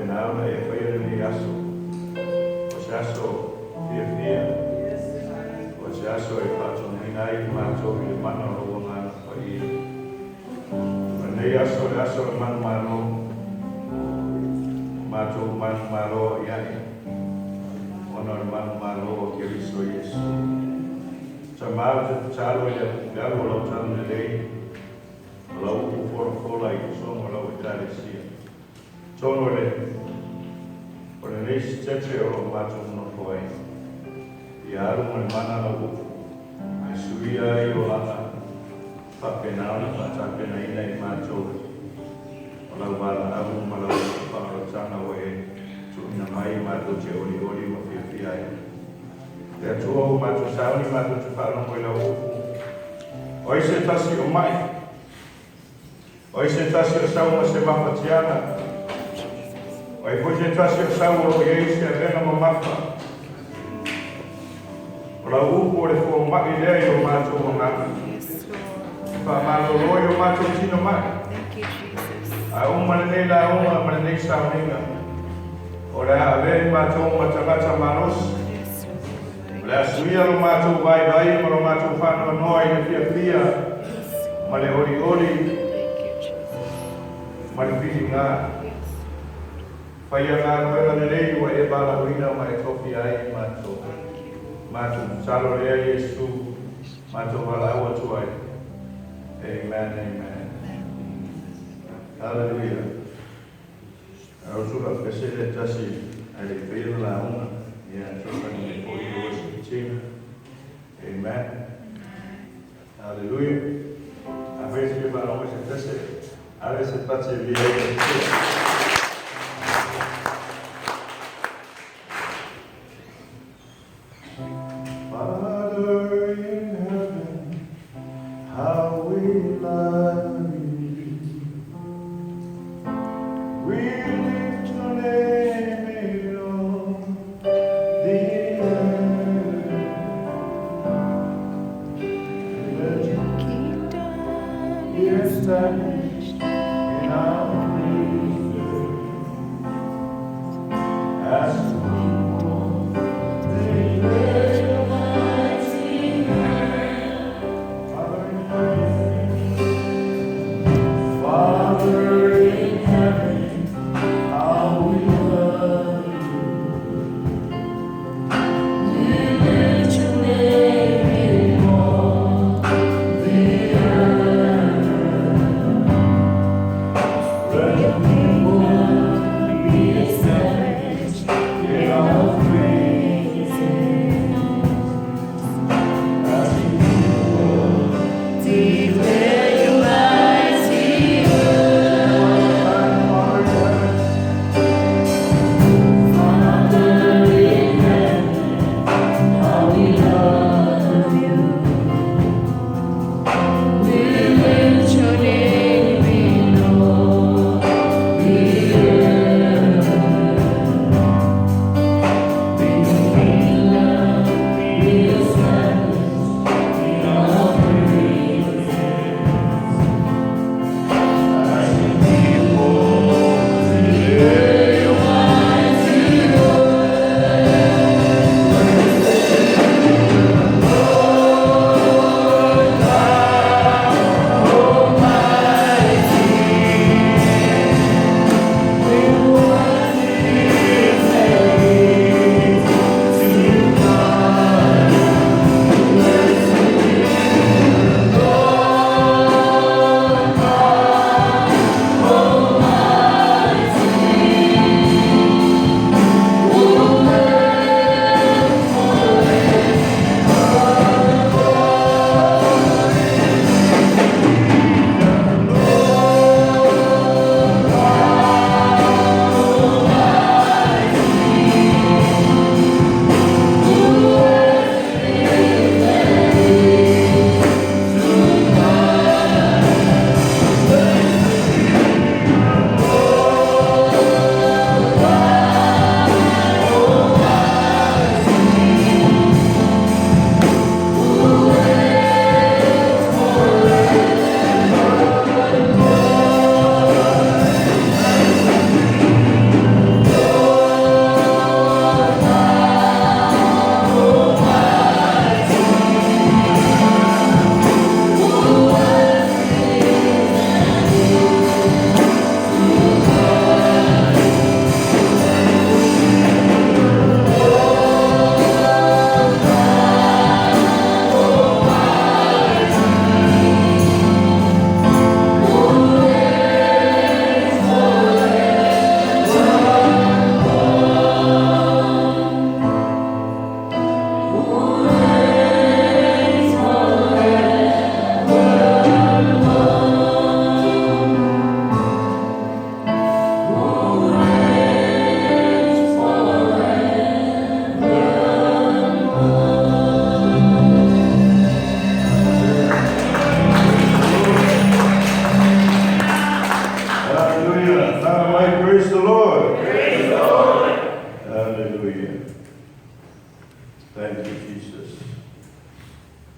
faapena ona e faia lenei aso. O se aso fiafia, o se aso e faatonuina ai i matou i le mana o lou Agaga Paia. O lenei aso o le aso o le manumalo, o matou manumalo i ai, ona o le manumalo o Keriso Iesu. Tamā, ou te tatalo i le alu o lau talalelei, o lau upu folafola i totonu o lau Ekalesia. Totonu o lenei sitete o loo matou nonofo ai. Ia alu ma le mana lau upu, e suia ai olaga, faapena ona faatapenaina i matou o lau valaau ma lau faaolotaga ua e tuuina mai matou te olioli ma fiafia ai. Le Atua ua matou sauni matou te faalogo i lau upu. O ai se tasi o mai, o ai se tasi o sau ma se mafatiaga, o ai foi se tasi o sau o loo i ai se avega mamafa. O lau upu o le foma'i lea i o matou agaga. Yes, Lord. Faamalolo i o matou tino mai. Thank you, Jesus. A uma lenei lauga ma lenei sauniga, o le a avea i matou ma tagata malosi. Yes, Lord. O le a suia lo matou vaivai ma lo matou faanoanoa i le fiafia ma le olioli Thank you, Jesus. ma le filiga. Yes. Faia galuega lelei ua e valaauina ma e tofia ai i matou. Thank you. Matou tatalo lea Iesu, matou valaau atu ai. Amen, amen. Hallelujah. Au sula fesele tasi ai le faia le lauga. Ia, fesoasoani mai foi i le worship team. Amen. Hallelujah. A fai se faalogo se tasi, ave se pati e via ai. Father in heaven, how we love you. We lift your name in all the earth. Let your Kingdom be established in our praises as people declare your mighty Father in heaven, Father in heaven, how we love you. We lift your name in all the earth. Let Your kingdom be established.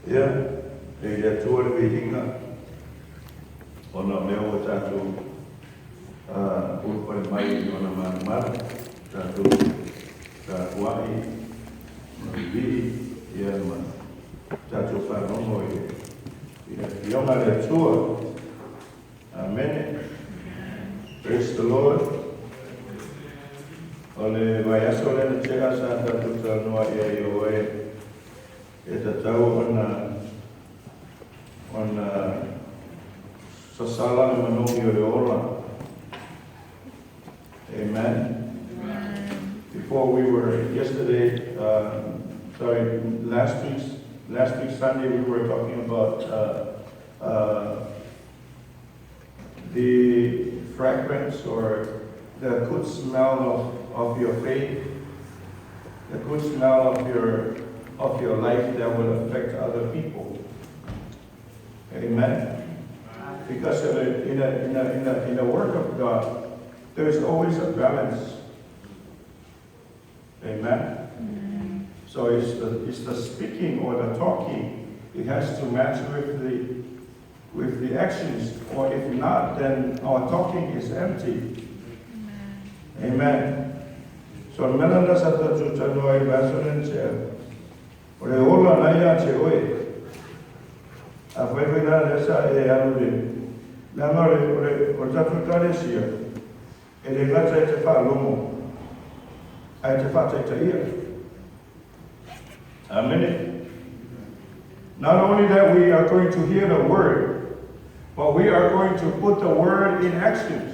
Ia, e i le Atua le viiga, ona o lea ua tatou ulufale mai i ona malumalu, tatou tapuai ma vivii, ia ma tatou faalogo i le afioga a le Atua. Amene. Praise the Lord. O le vaiaso lea na tea sa tatou talanoa ia i oe e tatau ona sasala le manogi o le ola. Amen. Before we were yesterday, sorry, last week Sunday we were talking about the fragrance or the good smell of your faith, the good smell of your life that will affect other people. Amen. Because in a work of God, there is always a balance. Amen. So it's the speaking or the talking. It has to match with the actions, or if not, then our talking is empty. Amen. So mea lena sa tatou talanoa ai vaiaso lea na tea. O le ola na ia te oe. Afai foi la lea sa e alu le. Leaga o le tatou ekalesia, e le gata e te faalogo, ae te faataitaia. Amen. Not only that we are going to hear the word, but we are going to put the word in actions.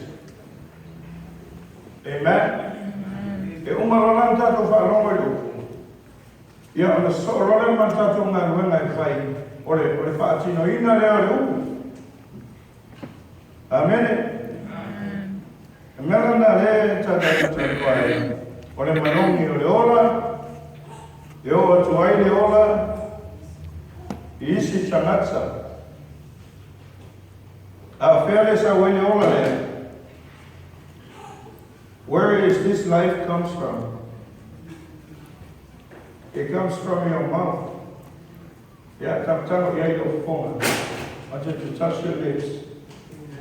Amen. E uma loa la tatou faalogo i le upu. Ia ona soo loa lea ma le tatou galuega e fai o le faatinoina lea o le upu. Amene. E mea lena lea sa tatou talanoa ai. O le manogi o le ola, e oo atu ai le ola i isi tagata. A o fea le sau ai le ola lea? Where is this life comes from? It comes from your mouth. Yeah, tago i ai lou fofoga. I want you to touch your lips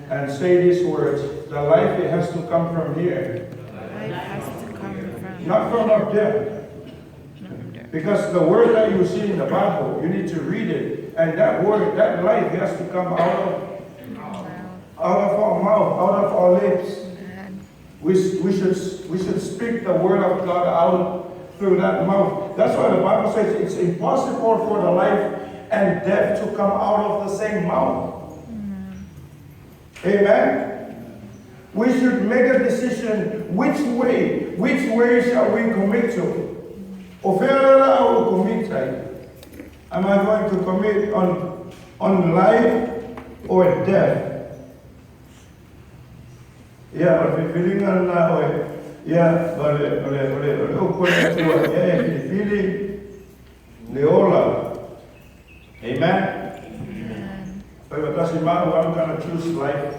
and say these words. The life, it has to come from here, Life has to come from not from up there. Not from there. Because the word that you see in the Bible, you need to read it. And that word, that life has to come Mouth. out of our mouth, out of our lips. Amen. We should speak the word of God out through that mouth. That's why the Bible says it's impossible for the life and death to come out of the same mouth. Amen. We should make a decision which way shall we commit to. O fea lea o commit ai? Am I going to commit on life or death? Ia, o le filifiliga lena oe. Ia, o le upu a le Atua, ia e filifili le ola. Amen. Amen. Fai ma au, I'm gonna choose life.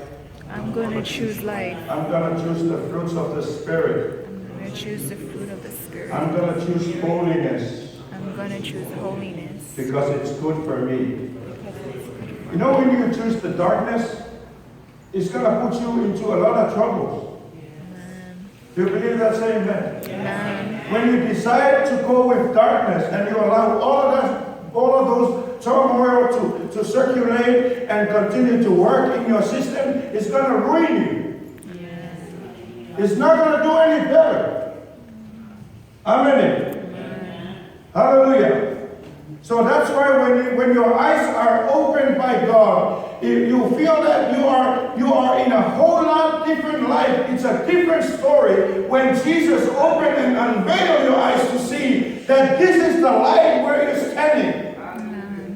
I'm going to choose life. I'm gonna choose the fruits of the Spirit. I'm going to choose the fruit of the Spirit. I'm gonna choose holiness I'm going to choose holiness because it's good for me. Because it's good for When you choose the darkness, it's gonna put you into a lot of troubles. Amen. Do you believe that? Say amen. Amen. When you decide to go with darkness and you allow all of those turmoil to circulate and continue to work in your system, it's gonna ruin you. It's not gonna do any better. Amen. Hallelujah. So that's why when your eyes are opened by God, you feel that you are in a whole lot different life. It's a different story when Jesus opened and unveiled your eyes to see that this is the light where you're standing.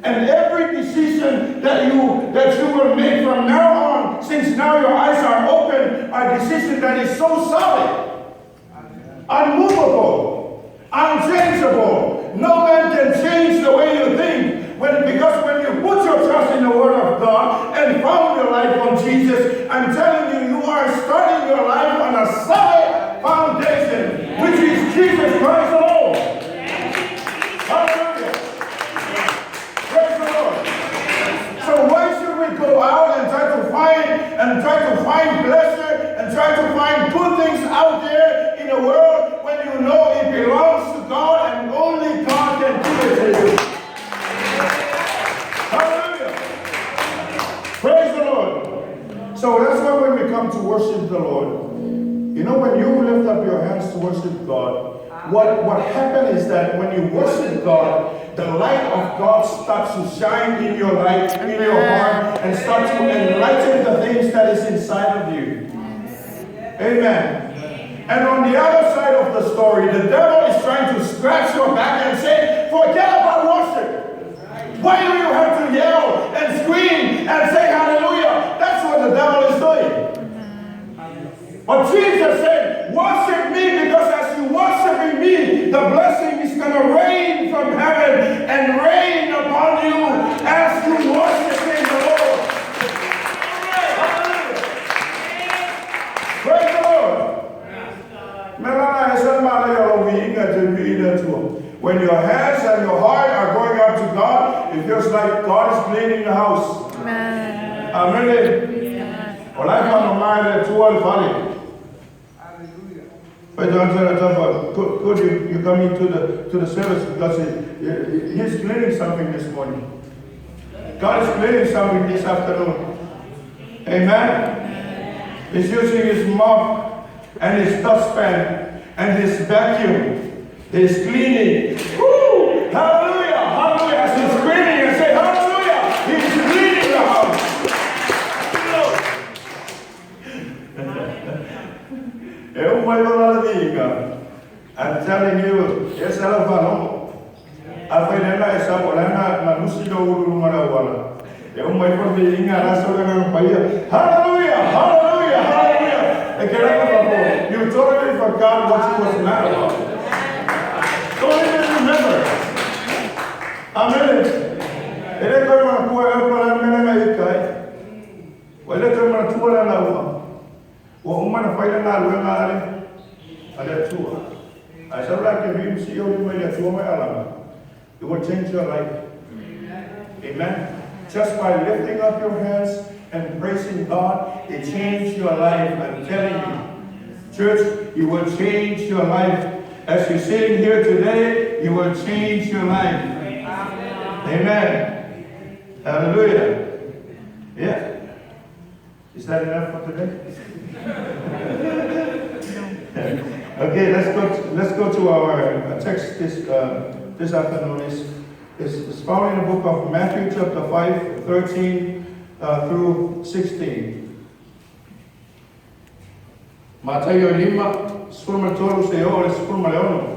And every decision that you will make from now on, since now your eyes are open, a decision that is so solid, unmovable, unchangeable. No man can change the way you think. Because when you put your trust in the Word of God and found your life on Jesus, I'm telling you, you are starting your life on a solid foundation, which is Jesus Christ alone. Hallelujah. Praise the What happened is that when you worship God, the light of God starts to shine in your life, in your heart, and starts to enlighten the things that is inside of you. Amen. And on the other side of the story, the devil is trying to scratch your back and say, forget about worship. Why do you have to yell and scream and say hallelujah? That's what the devil is doing. But Jesus said, worship me, because as you worship me, the blessing is going to rain from heaven and rain upon you as you worship the Lord. Praise the Lord. When your hands and your heart are going up to God, it feels like God is cleaning the house. Amen. Amen. Praise God. O lai whana mai le tua le fale. Wait, could, could you come into the service, because he's cleaning something this morning. God is cleaning something this afternoon. Amen. He's using his mop and his dustpan and his vacuum. He's cleaning. Woo! Hallelujah! Hallelujah! As he's screaming and say, hallelujah! He's cleaning the house. E umai o la viga. I'm telling you, yes, ala whanongo. A whai nena e sa o lana na nusi lo uru lunga na wala. E umai ko te inga raso nga paia. Hallelujah! Hallelujah! Hallelujah! E ke raka papo, you totally forgot what you was mad about. Don't even remember. Amen. E le koe mana kua e pa la mena nga ikai. Wa le koe mana tua la na ua. Ua uma na whaila ngā luenga ale, ale atua. I said like if you see you mai atua mai alama, it will change your life. Amen. Just by lifting up your hands and praising God, it changed your life. I'm telling you. Church, it will change your life. As you're sitting here today, it will change your life. Amen. Hallelujah. Yeah. Is that enough for today? Okay, let's go to our text this afternoon. Is found in the book of Matthew chapter 5, 13 through 16. Mataio lima, sefulu ma le tolu seia oo i le sefulu ma le ono.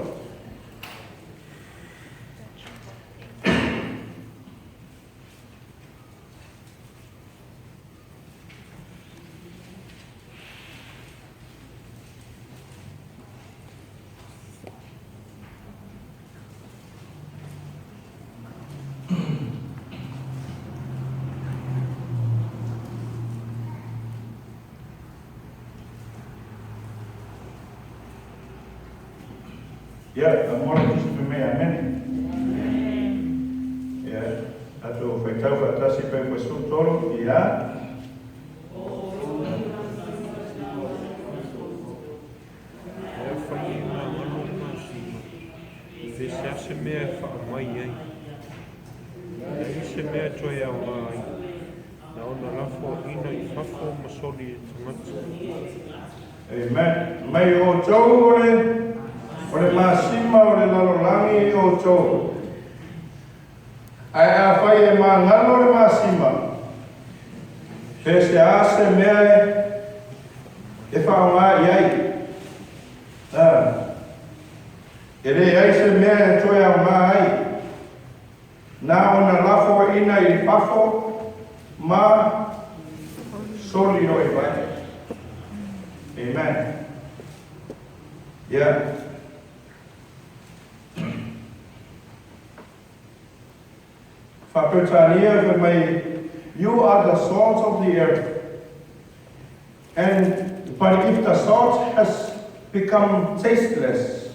Ia, mo le tusi fai mai amene. Ia, tatou faitau faatasi pe ua 13, ia. E afai e magalo le masima, pe se a se mea e faamai ai. E leai se mea e toe aoga ai, na ona lafoaina i fafo ma soli e tagata. Amen. Mai outou o le masima o le lalolagi outou. Ae afai e magalo le masima, pe se a se mea e faaaogā i ai. Ah. E leai se mea e toe aogā ai. Na ona lafoaina i fafo ma soli loa e vae. Amen. Yeah. Faa-Peretania fai mai, you are the salt of the earth. And but if the salt has become tasteless,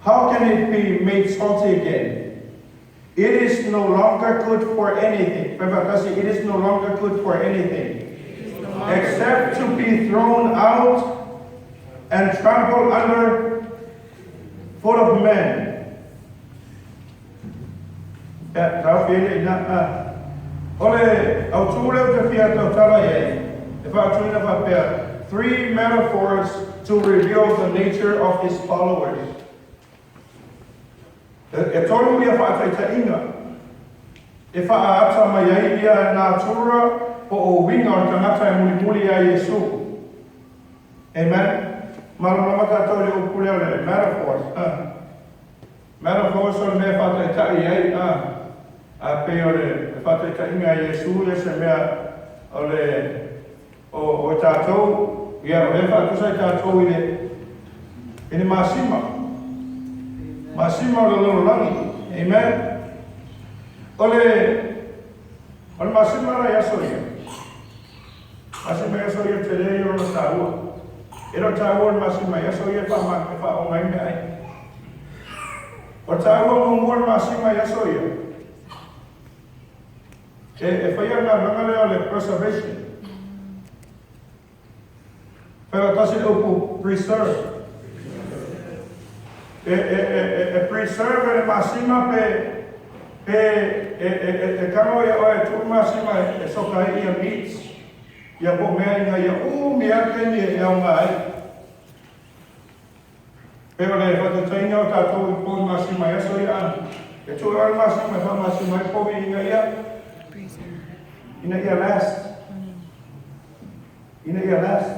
how can it be made salty again? It is no longer good for anything. It is no longer good for anything except to be thrown out and trampled under foot of men. Ia, tau fia ina, ah. O le autū lea ou te fia tautala i ai, e faatuina faapea, three metaphors to reveal the nature of his followers. E tolu ia faataitaiga e faaata mai ai ia natura po o uiga o le tagata e mulimuli ia Iesu. Amen. Malamalama tatou i le upu lea o le metaphors. Metaphors o le mea e faataitai ai, a pei o le faataitaiga a Iesu ia se mea o le o tatou, ia o lea e faatusa i tatou i le masima. Masima o le lalolagi. Amen. O le masima la i aso ia. Masima i aso ia tele ia ona taua. E le o taua le masima i aso ia e faaoga ai meaai. O taua muamua le masima i aso ia. E faia galuega lea o le preservation. Fai le upu preserve. E preserve le masima pe e kano ia oe tu masima e soka ai ia meats. Ia po mea ina ia umi ake ni e aoga ai. Pe o le faataitaiga o tatou i povi masima i aso ia. E tuu e le masima e faamasima ai povi ina ia Preserve. ina ia last. Ina ia last.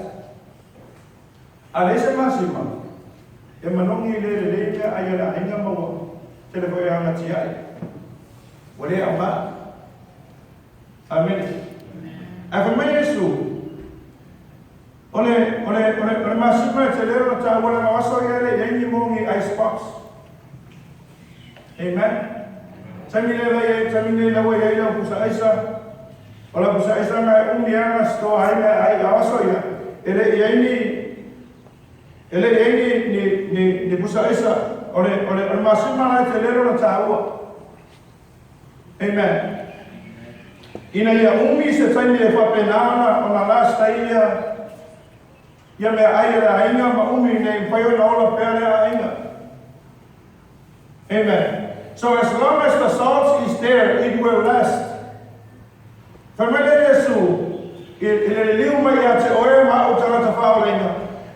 A le se masima, e manogi le lelei mea ai a le aiga ma ua tele foi agatia ai. Ua le aoga. Amene. Ae fai mai Iesu, o le masima e tele ona taua leaga o aso ia e le i ai ni mo ni ice box. Amen. Taimi le lai taimi le laua i ai lau pusa aisa. O la pusa aisa na e umi ana stoa ai mea ai a aso ia. E le i ai ni pusa aisa. O le masima la e tele ona taua. Amen. Ina ia umi se taimi e faapena ona last ai ia mea ai e le aiga ma umi nei mafai ona ola pea lea aiga. Amen. So as long as the salt is there, it will last. Fai mai le Iesu, i le liliu mai ia te oe ma au tagata faaolaina.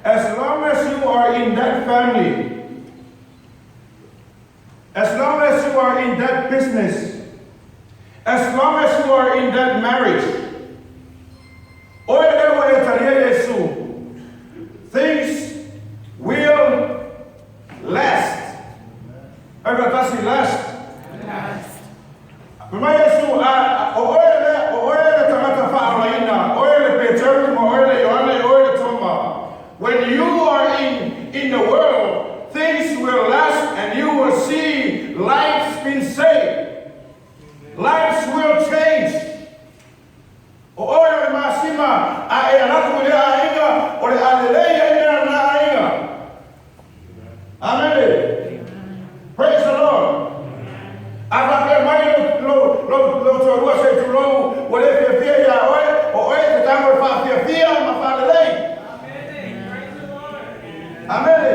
As long as you are in that family, as long as you are in that business, as long as you are in that marriage, oe lea ua e talia Iesu, things will last. Fai faatasi last. Last. Fai mai Iesu, a, o oe le, o oe le tagata faaolaina, oe le Peteru ma oe le Ioane, oe le Toma. When you are in the world, things will last and you will see lives being saved. Lives will change. O oe o le masima, a e alu atu i le aiga, o le alelei ai mea na aiga. Amen. Praise the Lord. A faapea mai lou toalua se i tulou ua le fiafia ia oe, o oe te tago e faafiafia ma faalelei. Amene.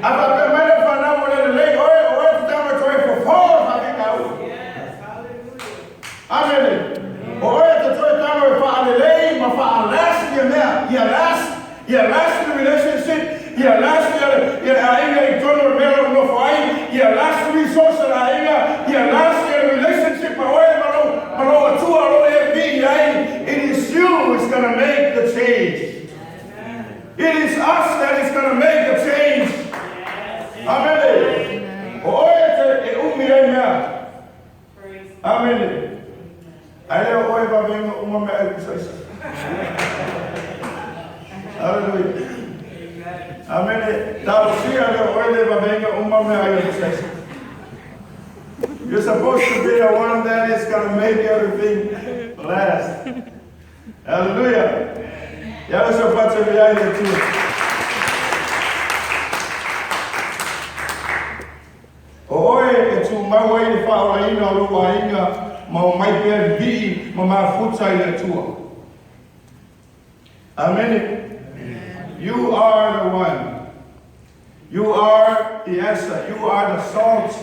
A faapea mai le fanau ua le lelei oe, o oe te tago e toe fofo faafitauli. Amene. O oe te toe tago e faalelei ma faalast ia mea, ia last, ia last the relationship, ia last ia le aiga i totonu o le mea o lo o nofo ai, ia last resource a le aiga, ia last ia le relationship ma oe ma lou Atua o lo o e vii ai. It is you who is going to make the change. It is us that is going to make the change. Amen. O oe te e umi ai mea. Amen. Ae le o oe vavenga uma mea ai pusa aisa. Hallelujah. Amen. Talosia le o oe le vavenga uma mea ai pusa aisa. You're supposed to be the one that is going to make everything last. Hallelujah. Ia se pate via le Atua. O oe e tumau ai le faaolaina o lou aiga ma o mai pea vii ma mafuta i le Atua. Amen. You are the one. You are the answer. You are the salt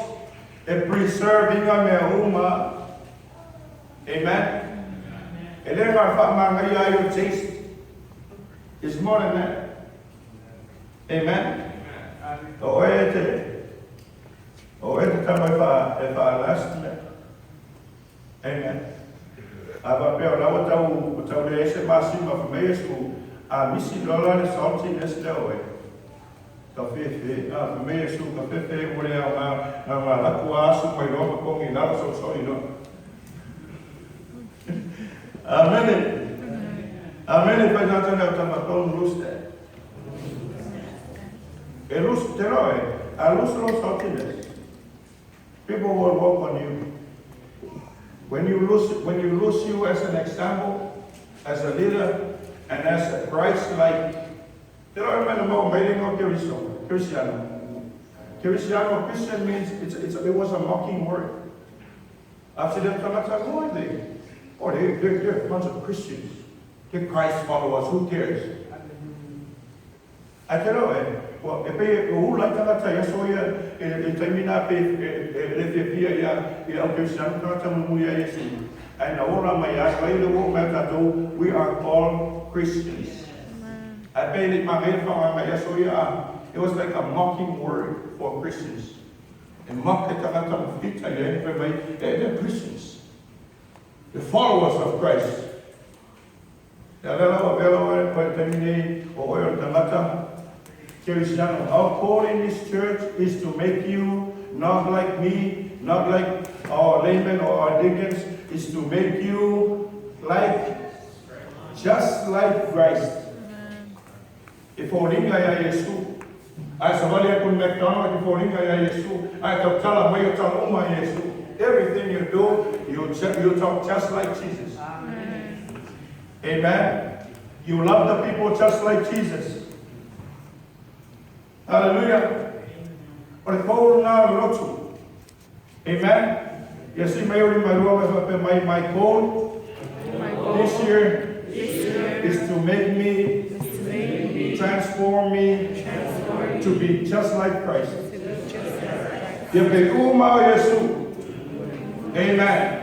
e preserving mea uma. Amen. E le ga faamagaia ai o taste. It's more than that. Amen. O oe te O e te tama e wha, e wha last mea. Amen. A wha pea o lawa tau, o tau le ese masima fa mei esu, a misi lola le saltiness lea oe. Ka fefe, a fa mei esu, ka fefe ua le au ngā, ngā ngā laku a asu mai loa ma kongi lalo so so i loa. Amen. Amen. Fai tātou leo tama, don't lose that. E lose, te roa e, a lose lo saltiness. People will walk on you. When you lose you as an example, as a leader, and as a Christ-like, te roa e mena mau mailing o Keriso, Cristiano. Cristiano, Christian means, it was a mocking word. After them, tangata, who are they? Oh, they're a bunch of Christians. They're Christ followers, who cares? Ai te roa e, ua, e pei e ula i tangata i aso ia, e taimi nā pe e le fiafia ia i au Kerisiano tagata mulimuli ia Iesu. Ae na ola mai ai, vai le ua oo mai tatou, we are called Christians. Ae pei e le i magaia le faaaogaina i aso ia, a, it was like a mocking word for Christians. E mock e tagata ma fita i ai ma fai mai, they're Christians. The followers of Christ. Ia lea lava avea lau oe i le taimi nei o oe o le tagata Kerisiano. Our call in this church is to make you not like me, not like our laymen or our deacons, is to make you like, just like Christ. E foliga ia Iesu. Ae savali aku i le McDonald e foliga ia Iesu. Ae tautala mai o tala uma ia Iesu. Everything you do, you talk just like Jesus. Amen. You love the people just like Jesus. Hallelujah. O le goal lena o le lotu. Amen. Ia sii mai ou lima e lua ma e faapea mai, My goal this year is to make me, transform me to be just like Christ. Ia pei uma o Iesu. Amen.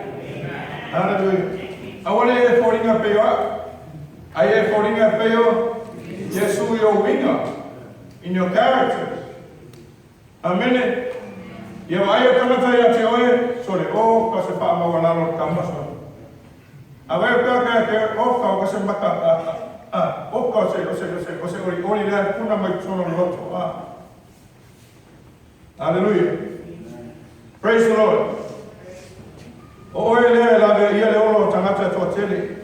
Hallelujah. Aua le e foliga pei o a'u, ae e foliga pei o Iesu i ou uiga, in your character. Amene. Ia vaai o tagata ia te oe, sole, o ka se faamaualalo o le tama, sole. A vai o pea ka te o ka o ka se maka, a, a, o ka o se, o se, o se, o se olioli lea puna mai totonu o le loto, a. Hallelujah. Praise the Lord. O oe lea e lavea ia le ola o tagata e toatele.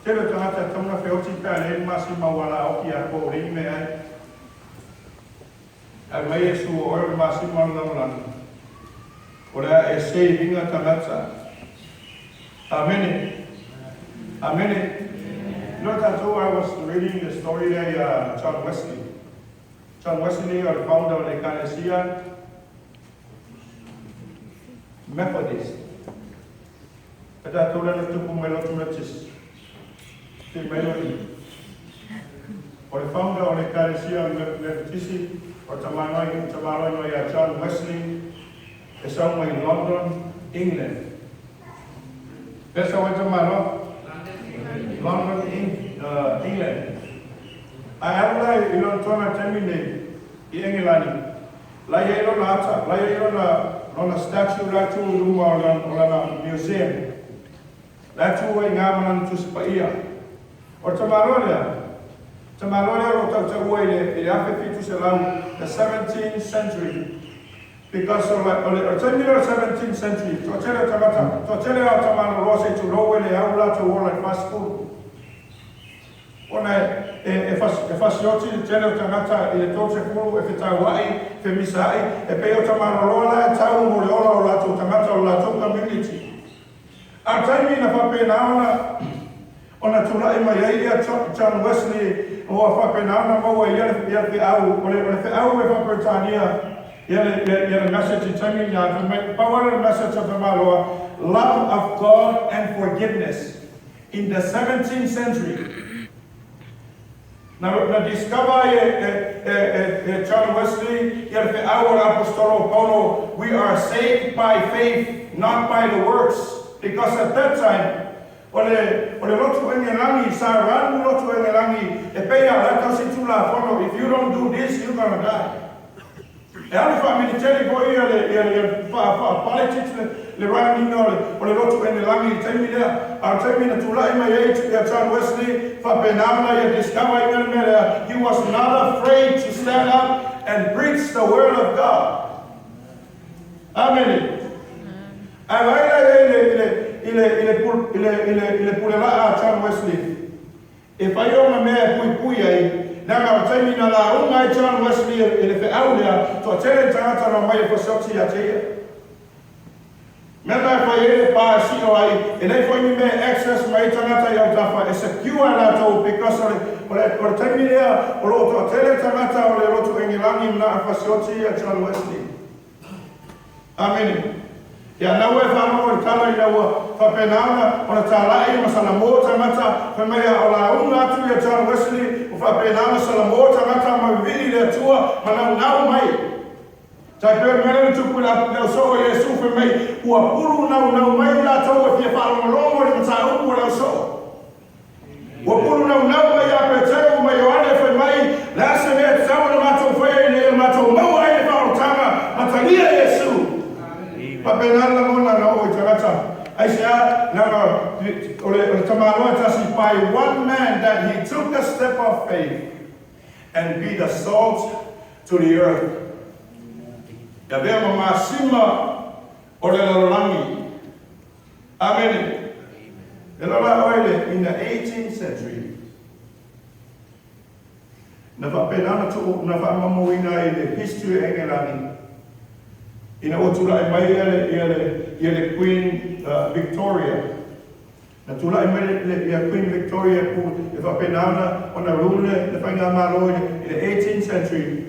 Tele o tagata e tauna feoti pe a leai le masima ua la oki ia ko o le ime ai. Ae mai Iesu o oe o le masima o le lalolagi, o le a e savinga tagata. Amene. Amene. You know tatou, I was reading the story lea ia John Wesley. John Wesley o le founder o le Ekalesia Methodist. E tatou lea na tupu mai lotu Methodist. Te mai loa i. O le founder o le Ekalesia Methodist o tamaloa tamaloa igoa ia John Wesley e sau mai London, England. Pea sau ai tamaloa? London, England. Ae alu la i lona tona taimi nei i Engelani, la i ai lona ata, la i ai lona, lona statue la e tu i luma o lana, o lana museum. La e tu ai ngā ma lana Tusi Paia. O le tamaloa lea, tamaloa lea o lo o tautaua i le, i le 1700, the 17th century. Because o le, o le, o le taimi lea o le 17th century, toatele o tagata, toatele lava o tamaloloa se i tulou e le au latou ola i le 40. Ona e, e, e fasioti le tele o tagata i le 30 e fetaua'i, femisaa'i, e pei o tamaloloa la e tau mo le ola o latou tagata o le latou community. A o le taimi na faapena ona, ona tula'i mai ai ia John Wesley, ua faapena ona maua e ia le, ia le feau, o le, o le feau e faa-Peretania, ia le, ia, ia le message i taimi na, fai mai, pau lava le message a Tamaloa, love of God and forgiveness. In the 17th century, na, na discover ai e, e, e, e, e John Wesley ia le feau o le Aposetolo o Paulo, we are saved by faith, not by the works. Because at that time, o le, o le lotu Engelani, sa run lotu Engelani, e pei a la tausi Tulafono, if you don't do this, you're gonna die. E alu faa-military foi ia le ia le faa-politics le le running-ina o le o le lotu Enelagi i le taimi lea. A o le taimi na tulai mai ai ia John Wesley, faapena ona ia discover ina le mea lea, he was not afraid to stand up and preach the word of God. Amene. Ae vaai la i ai i le i le i le i le i le i le pulelaa a John Wesley. E fai ona mea e puipui ai, leaga o le taimi na lauga ai John Wesley i le feau lea, toatele ni tagata na omai e fasioti ia te ia. Mea na e fai ai le pa e sio ai, e leai foi ni mea e access mai ai tagata i autafa e secure e latou because o le, o le, o le taimi lea o lo o toatele tagata o le lotu Engelagi na e fasioti ia John Wesley. Amene. Ia naua e faalogo i le tala ina ua faapena ona ona talai ma salamo tagata, fai mai a o lauga atu ia John Wesley, ua faapena ona salamo tagata ma vivii i le Atua ma naunau mai. Tai pei o le mea lea na tupu i le ausoo o Iesu, fai mai ua pulu naunau mai i latou e fia faalogologo i le mataupu a le ausoo. Ua pulu naunau mai ia Peteru ma Ioane, fai mai, Le a se mea e tatau ona matou faia ina ia matou maua ai le faaolataga ma talia Iesu? Faapena le lagona na oo i tagata. Aisea? Leaga o le, o le tamaloa e tasi, by one man that he took a step of faith and be the salt to the earth. E avea ma masima o le lalolagi. Amene. E lola oe le in the 18th century. Na faapena ona tuu, na faamamauina ai le history a Engelani ina ua tulai mai ia le, ia le, ia le Queen Victoria. Na tulai mai le, le, ia Queen Victoria ku, e faapena ona, ona rule le, le faigamalo i le, i le 18th century.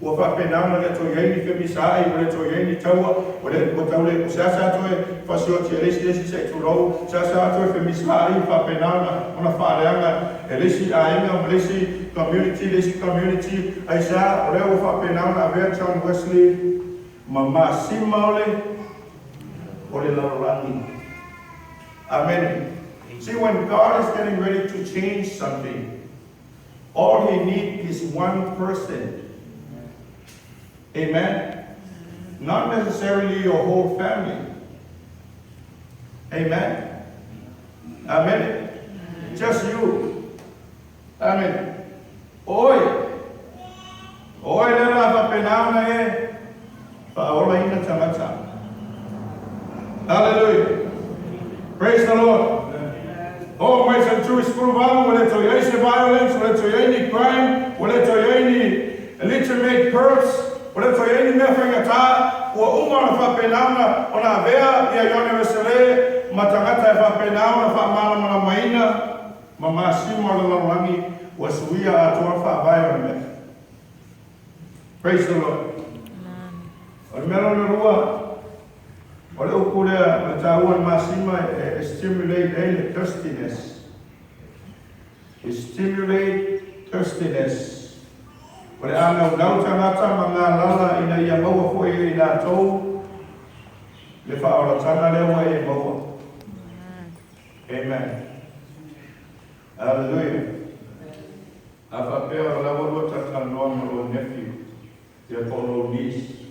Ua faapena ona le toe i ai ni femisaai, ua le toe i ai ni taua, ua le, ua tau le, seasea toe fasioti e le isi le isi se i tulou, seasea toe femisaai, faapena ona, ona faaleaga e le isi aiga ma le isi community, le isi community, aisea, o lea ua faapena ona avea John Wesley ma masima o le, o le lalolagi. Amene. See, when God is getting ready to change something, all he need is one person. Amen. Not necessarily your whole family. Amen. Amen. Just you. Amen. Oi. Oi le la faapena ona e faaolaina tagata. Hallelujah. Praise the Lord. Oo mai century 18, ua le toe i ai se violence, ua le toe i ai ni crime, ua le toe i ai ni illegitimate births, ua le toe i ai ni mea faigata, ua uma ona faapena ona ona avea ia Ioane Wesele ma tagata e faapena ona faamalamalamaina ma masima o le lalolagi ua suia atoa faavae o le mea. Praise the Lord. O le mea lona lua, o le upu lea o le taua o le masima e stimulate ai le thirstiness. E stimulate thirstiness. O le anaunau tagata ma galala ina ia maua foi e i latou le faaolataga lea ua e maua. Amen. Hallelujah. A faapea o la ua lua talatalanoa ma lou nephew, ia po o lou niece.